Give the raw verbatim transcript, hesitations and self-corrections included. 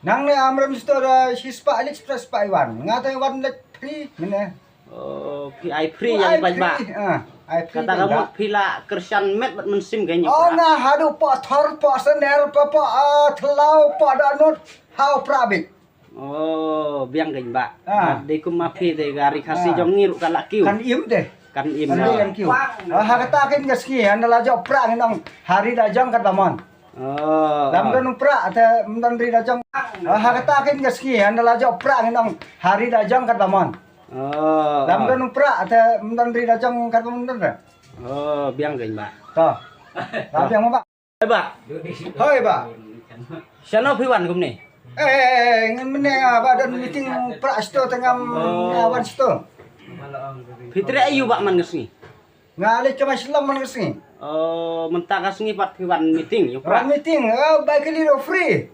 Nangne amrem sto da shispah lek, shispah iwan. Nga te wan lek free mynne. Oh, phi ai free ïa ki paidbah. Ah, ai free. Kata ka mut phi la kyrshan met bad mynsiem kein ïa u prah. Oh, nga haduh poh thor, poh sener, poh, poh, ah, thlaw, poh dohnud, ha u prah beit. Oh, biang kein bah. Ah. Dei kum ma phi te ka ri Khasi jong ngi ruh ka la kiew. Kan im te. Kan im. Kan im kiew. Ah, ha kata kein ka sngi, ynda la jop prah ngi ong ha ri la jong katba mon. Oh. Lam don prah te ym don ri la jong. Ah, ha kata kein ka sngi, ynda la jop prah ngi ong ha ri la jong katba mon. Oh. Lam don prah te ym don ri la jong katba mon. Oh, biang kein bah. To. Lah biang bah. Hoi bah. Hoi bah. Shano phi wan kumne? Eh, ngan mynne nga ba don meeting prah sto te ngam, oh, nga wan sto. Phi treh aïu bah man ka sngi? Nga leit ka Mawshynrut man ka sngi. Oh, mynta ka sngi pat phi wan meeting ïa u prah? Wan meeting, eh, bai kali ruh free.